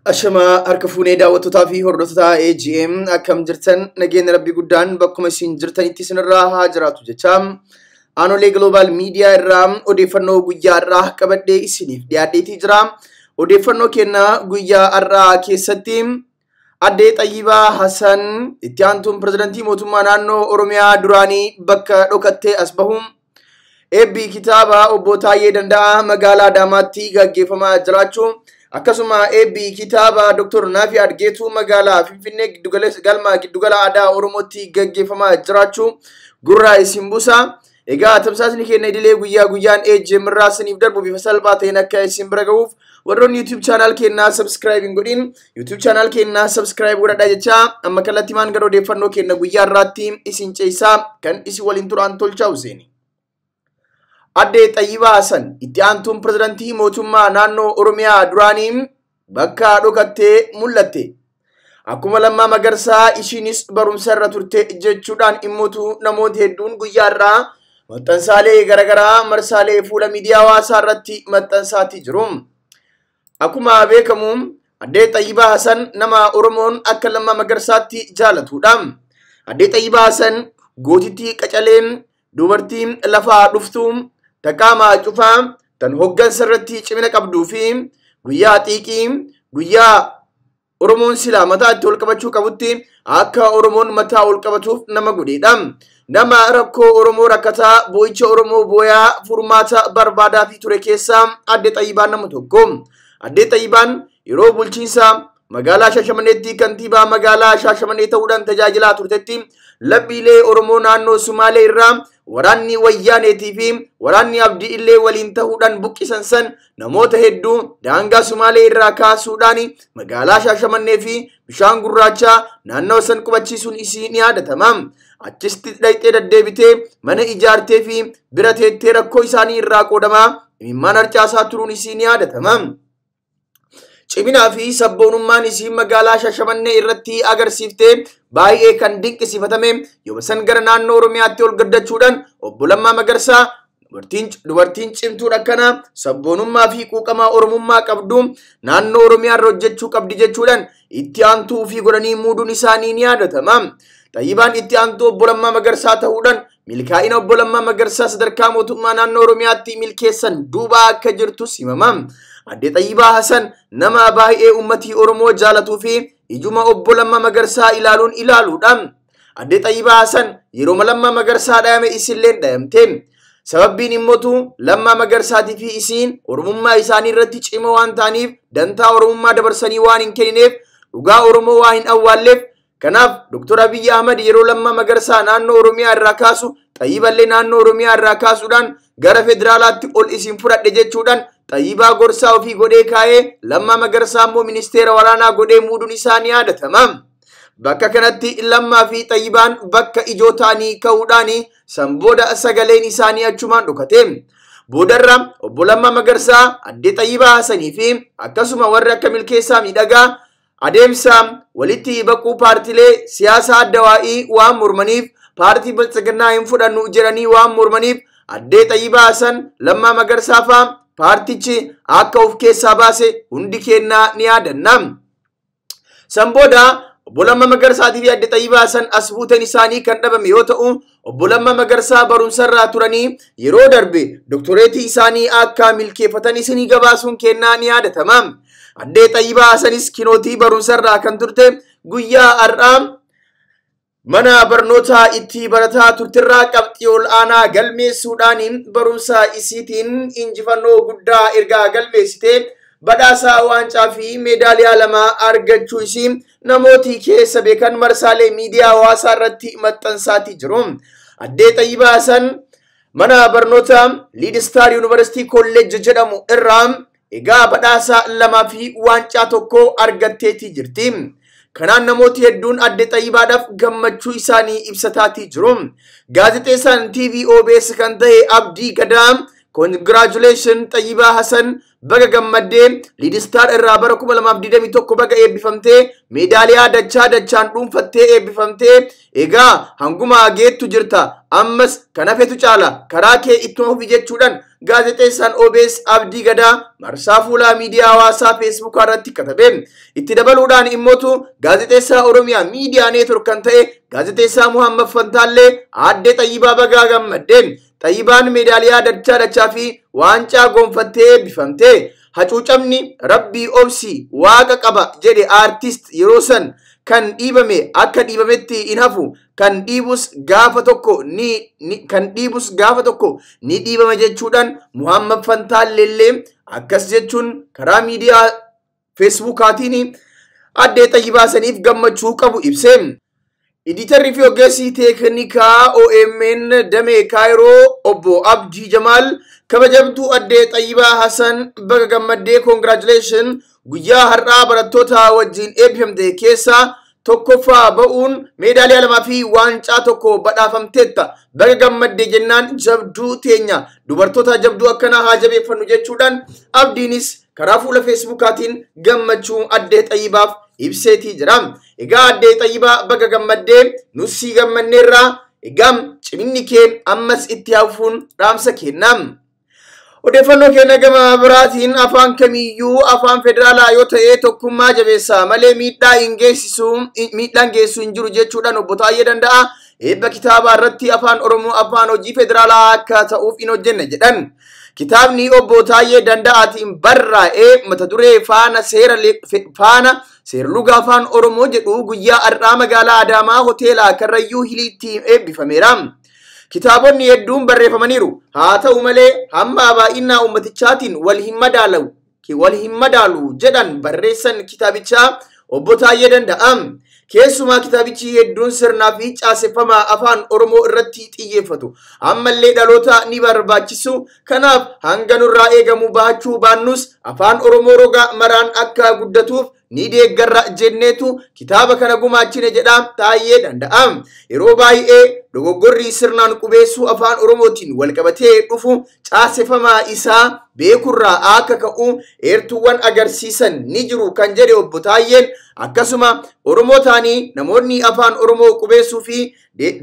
Ashamaa harka fuunee daawwattootaa fi hordoftoota AGM akkam jirtan nageenya rabbii guddaan bakkuma isin jirtanitti isinirraa haa jiraatu jecha Aanolee Global Media irraa odeeffannoo guyyaa har'aa qabadhee isiniif dhiyaadheetii jira. Odeeffannoo keenya guyyaa har'aa keessatti Addee Xayyibaa Hassan itti aantuun pirezidantii mootummaa naannoo Oromiyaa duraanii bakka dhokattee as bahuun eebbi kitaaba obbo Taayyee Danda'aa magaalaa Adaamaatti gaggeeffamaa jiraachuu akkasuma eebbi kitaaba Dr. Naafi Adgeetuu magaalaa Finfinnee galma giddugala aadaa Oromootti gaggeeffamaa jiraachuu gurraa isin buusa. Egaa tamsaasni keenya idilee guyyaa guyyaan AGM irraa isiniif darbu bifa salphaa ta'een akka isin bira gahuuf warroonni YouTube channel keenyaa subscribe hin godhin YouTube channel keenyaa subscribe godhadhaa jecha amma kallattiimaan gara odeeffannoo keenya guyyaa irraatti isin ceesaa kan isin waliin turan Tolchaa Huseeni. Addee Xayyibaa Hassan itti aantuun pirezidantii mootummaa naannoo Oromiyaa duraanii bakka dhokattee mul'atte. Akkuma Lammaa Magarsaa ishiinis barumsa irra turte jechuudhaan dhimmoota namoota hedduun guyyaa irraa maxxansaalee garaagaraa marsaalee fuula miidiyaa hawaasaa irratti maxxansaatii jiru. Akkuma beekamu Addee Xayyibaa Hassan nama Oromoon akka Lammaa Magarsaatti jaalatudha. Addee Xayyibaa Hassan gootittii qacalee dubartii lafaa dhuftu taqaamaa cufaa tan hoggansa irratti cimina qabduu fi guyyaa xiiqii guyyaa Oromoon silaa mataa itti ol qabachuu qabutti akka Oromoon mataa ol qabatuuf nama godheedha. Nama rakkoo Oromoo rakkataa boo'icha Oromoo booyaa furmaata barbaadaa fi ture keessaa Addee Xayyibaan nama tokko. Addee Xayyibaan yeroo bulchiinsa magaalaa Shaashamanneetti kantiibaa magaalaa Shaashamannee ta'uudhaan tajaajilaa turtetti lammiilee Oromoo naannoo Sumaalee irraa waraanni Wayyaaneetii fi waraanni Abdii illee waliin ta'uudhaan buqqisan san namoota hedduu daangaa Sumaalee irraa kaasuudhaan magaalaa Shaashamannee fi bishaan gurraachaa naannoo san qubachiisuun isii ni yaadatama. Achitti dhaqxee deddeebitee mana ijaartee fi bira teettee rakkoo isaanii irraa qoodamaa imimmaan harcaasaa turuun isii ni yaadatama. Ciminaa fi sabboonummaan isii magaalaa Shaashamannee irratti agarsiiftee baay'ee kan dinqisiifatame yoo san gara naannoo Oromiyaatti ol gaddachuudhaan obbo Lammaa Magarsaa dubartiin cimtuun akkana sabboonummaa fi quuqamaa Oromummaa qabdu naannoo Oromiyaa irra hojjechuu qabdi jechuudhaan itti aantuu fi godhanii muuduun isaanii ni yaadatama. Xayyibaan itti aantuu obbo Lammaa Magarsaa ta'uudhaan milkaa'ina obbo Lammaa Magarsaa sadarkaa mootummaa naannoo Oromiyaatti milkeessan duuba akka jirtus himama. Addee Xayyibaa Hassan nama baay'ee uummatii Oromoo jaalatuu fi ijuma obbo Lammaa Magarsaa ilaaluun ilaaluudha. Addee Xayyibaa Hassan yeroo Lammaa Magarsaa dhayame isilleen dhayamte. Sababbiin immootu Lammaa Magarsaatii fi isiin Oromummaa isaanii irratti cimoo waan ta'aniif dantaa Oromummaa dabarsanii waan hin kennineef dhugaa Oromoo waa hin awwaalleef. Kanaaf Dr. Abiyyi Ahmad yeroo Lammaa Magarsaa naannoo Oromiyaa irraa kaasu Xayyiballee naannoo Oromiyaa irraa kaasuudhaan gara federaalaatti ol isin fudhadhe jechuudhaan Xayyibaa gorsaa ofii godhee kaa'ee Lammaa Magarsaa immoo ministeera waraanaa godhee muuduun isaa ni yaadatama. Bakka kanatti Lammaa fi Xayyibaan bakka ijoo ta'anii ka'uudhaan sanbooda sagaleen isaanii achumaan dhokate. Boodarra obbo Lammaa Magarsaa Addee Xayyibaa Hassanii fi akkasuma warri akka Milkeessaa Miidhagaa adeemsa walitti baquu paartilee siyaasaa addawaa'ii waan mormaniif paartii Biltsiginnaa hin fudhannu jedhanii waan mormaniif Addee Xayyibaa Hassan Lammaa Magarsaa fa'aa paartichi akka of keessaa baase hundi kennaa ni yaadanna. Sanbooda obbo Lammaa Magarsaatii fi Addee Xayyibaa Hassan as buutan isaanii kan dhabame yoo ta'u obbo Lammaa Magarsaa barumsarraa turanii yeroo darbe doktoreetii isaanii akka milkeeffatan isinii gabaasuun kennaa ni yaadatama. Addee Xayyibaa Hassanis kinootii barumsarraa kan turte guyyaa har'aa mana barnootaa itti barataa turtirraa qabxii ol aanaa galmeessuudhaan barumsa isiitiin injifannoo guddaa ergaa galmeessite badhaasa waancaa fi meedaaliyaa lama argachuu isii namooti keessa beekan marsaalee miidiyaa hawaasaa irratti maxxansaatii jiru. Addee Xayyibaa Hassan mana barnoota Lead Star University College jedhamu irraa egaa badhaasa 2 fi waancaa 1 argatteetii jirti. Kanaan namooti hedduun Addee Xayyibaadhaaf gammachuu isaanii ibsataatii jiru. Gaazexeessaan TV OBS kan ta'e Abdii Gadaa congratulations Xayyibaa Hassan baga gammaddee Lead Star irraa bara 2021 baga eebbifamtee meedaaliyaa dachaa dachaan dhuunfattee eebbifamtee egaa hanguma geettu jirta ammas kan hafetu caala karaa kee ittuma fufi jechuudhaan gaazexeessaan OBS Abdii Gadaa marsaa fuula miidiyaa hawaasaa Feesbuukaa irratti katabe. Itti dabaluudhaan immootu gaazexeessaa Oromiyaa Miidiyaa Neetwork kan ta'e gaazexeessaa Muhammad Fantaallee aadde Xayyibaa bagaa gammadde. Xayyibaan meedaaliyaa dachaa dachaa fi waancaa gonfattee eebbifamte. Hacuucamni rabbii obsi waaqa qaba jedhe aartist yeroo san kan dhiibame akka dhiibametti hin hafu, kan dhiibus gaafa tokko ni kan dhiibus gaafa tokko ni dhiibama jechuudhaan Muhammad Fantaallee akkas jechuun karaa miidiyaa Feesbuukaatiin addee Xayyibaa saniif gammachuu qabu ibse. Editarri fi ogeessi teeknikaa OMN damee Kaayiroo obbo Abdii Jamaal kabajamtuu addee Xayyibaa Hassan baga gammaddee, congratulation, guyyaa har'aa barattoota wajjin eebbifamte keessaa tokkoffaa ba'uun meedaaliyaa 2 fi waancaa 1 badhaafamteetta. Baga gammaddee jennaan jabduu teenya dubartoota jabduu akkanaa haa jabeeffannu jechuudhaan Abdiinis karaa fuula Feesbuukaatiin gammachuu addee Xayyibaaf ibseetii jira. Egaa addee Xayyibaa baga gammaddee, nus gammanneerraa. Egaa ciminni kee ammas itti hafuun dhaamsa kennam. Odeeffannoo keenya gama biraatiin afaan kamiyyuu afaan federaalaa yoo ta'e tokkummaa jabeessa malee miidhaa hin geessisu, miidhaan geessu hin jiru jechuudhaan obbo Taayyee Danda'a eebba kitaabaa irratti afaan Oromoo afaan hojii federaalaa akka ta'uuf hin hojjenne jedhan. Kitaabni obbo Taayyee Danda'aatiin barraa'ee mata duree faana seera faana seerluga afaan Oromoo jedhu guyyaa har'aa magaalaa Adaamaa hoteela Karrayyuu Hiliitti eebbifameera. Kitaabonni hedduun barreeffamaniiru. Haa ta'u malee hamma baay'ina uummatichaatiin wal hin madaalu jedhan barreessan kitaabichaa obbo Taayyee Danda'a. Keessumaa kitaabichi hedduun sirnaa fi caaseffama afaan Oromoo irratti xiyyeeffatu. Ammallee dhaloota ni barbaachisu. Kanaaf hanga nurraa eegamu bahachuu baannus afaan Oromoo roga maraan akka guddatuuf ni deeggarra jenneetu kitaaba kana gumaachine jedha Taayyee Danda'a. Yeroo baay'ee dogoggorri sirnaan qubeessuu afaan Oromootiin walqabatee dhufu caaseffama isaa beekurraa akka ka'u eertuuwwan agarsiisan ni jiru kan jedhe obbo Taayyeen, akkasuma Oromoo ta'anii namoonni afaan Oromoo qubeessuu fi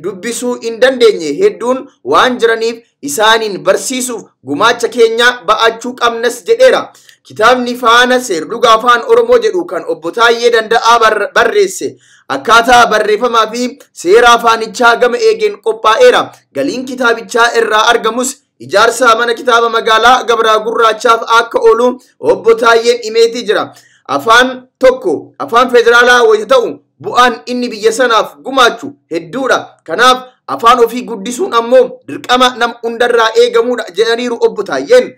dubbisuu hin dandeenye hedduun waan jiraniif isaaniin barsiisuuf gumaacha keenya ba'achuu qabnas jedheera. Kitaabni faana seerluga afaan Oromoo jedhu kan obbo Taayyee Danda'aa barreesse akkaataa barreeffamaa fi seera afaanichaa gama eegeen qophaa'eera. Galiin kitaabichaa irraa argamus ijaarsa mana kitaaba magaalaa Gabraa Gurraachaaf akka oolu obbo Taayyeen himeetii jira. Afaan tokko afaan federaalaa wayita ta'u bu'aan inni biyya sanaaf gumaachu hedduudha. Kanaaf afaan ofii guddisuun ammoo dirqama nama hundarraa eegamudha jedhaniiru obbo Taayyeen.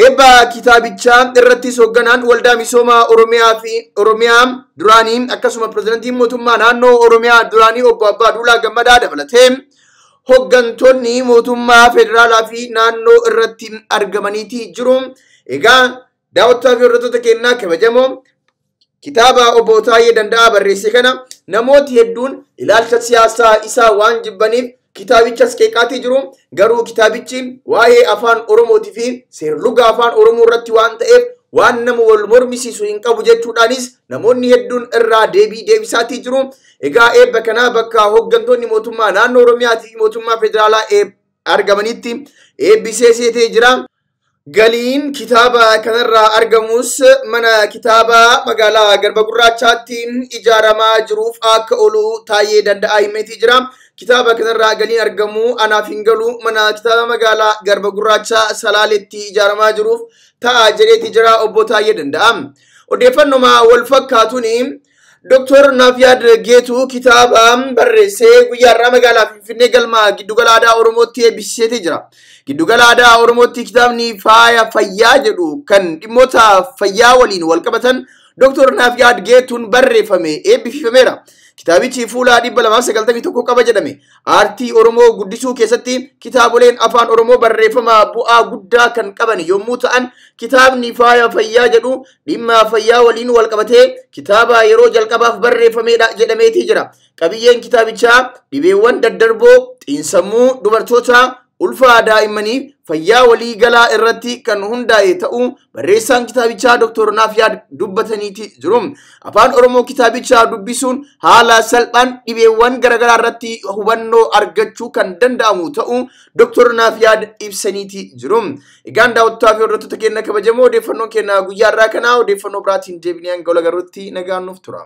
Eebba kitaabichaa irrattis hoogganaan waldaa misoomaa Oromiyaa fi Oromiyaa duraanii akkasuma pirezidantiin mootummaa naannoo Oromiyaa duraanii obbo Abbaa Duulaa Gammadaa dabalatee hooggantoonni mootummaa federaalaa fi naannoo irratti argamaniitii jiru. Egaa daawwattoota fi hordoftoota keenyaa kabajamoo, kitaaba obbo Taayyee Danda'aa barreesse kana namooti hedduun ilaalcha siyaasaa isaa waan jibbaniif kitaabichas qeeqaatii jiru. Garuu kitaabichi waa'ee afaan Oromootii fi seerluga afaan Oromoo irratti waan ta'eef waan nama wal mormisiisu hin qabu jechuudhaanis namoonni hedduun irraa deebii deebisaatii jiru. Egaa eebba kanaa bakka hooggantoonni mootummaa naannoo Oromiyaatii fi mootummaa federaalaa argamanitti eebbisee seetee jira. Galiin kitaaba kanarraa argamus mana kitaabaa magaalaa Garba Gurraachaatti ijaaramaa jiruuf akka oolu Taayyee Danda'aa himeetii jira. Kitaaba kanarraa galiin argamu anaaf hin galu, mana kitaaba magaalaa Garba Gurraachaa Salaaletti ijaaramaa jiruuf ta'a jedheeti jira obbo Taayyee Danda'a. Odeeffannoo wal fakkaatuun Dr. Naafiyaad Geetuu kitaaba barreessee guyyaa har'aa magaalaa Finfinnee galma giddugala aadaa Oromootti eebbisiiseetii jira. Giddugala aadaa Oromootti kitaabni faaya fayyaa jedhu kan dhimmoota fayyaa waliin wal qabatan Dr. Naafiyaad Geetuun barreeffame eebbifameera. Kitaabichi fuula 291 qaba jedhame. Aartii Oromoo guddisuu keessatti kitaaboleen afaan Oromoo barreeffama bu'aa guddaa kan qaban yommuu ta'an, kitaabni faaya fayyaa jedhu dhimma fayyaa waliin wal qabatee kitaaba yeroo jalqabaaf barreeffamedha jedhameetii jira. Qabiyyeen kitaabichaa dhibeewwan daddarboo, xiinsammuu dubartootaa, ulfaa daa'immanii fayyaa waliigalaa irratti kan hundaa'e ta'uu barreessaan kitaabichaa Dr. Naafiyaad dubbataniiti jiru. Afaan Oromoo kitaabichaa dubbisuun haala salphaan dhibeewwan garaagaraa irratti hubannoo argachuu kan danda'amu ta'uu Dr. Naafiyaad ibsaniiti jiru. Egaan daawwattootaa fi hordoftoota keenya kabajamoo, odeeffannoon keenya guyyaa irraa kanaa, odeeffannoo biraatiin deebinee hanga wal agarruutti nagaan nuuf tura.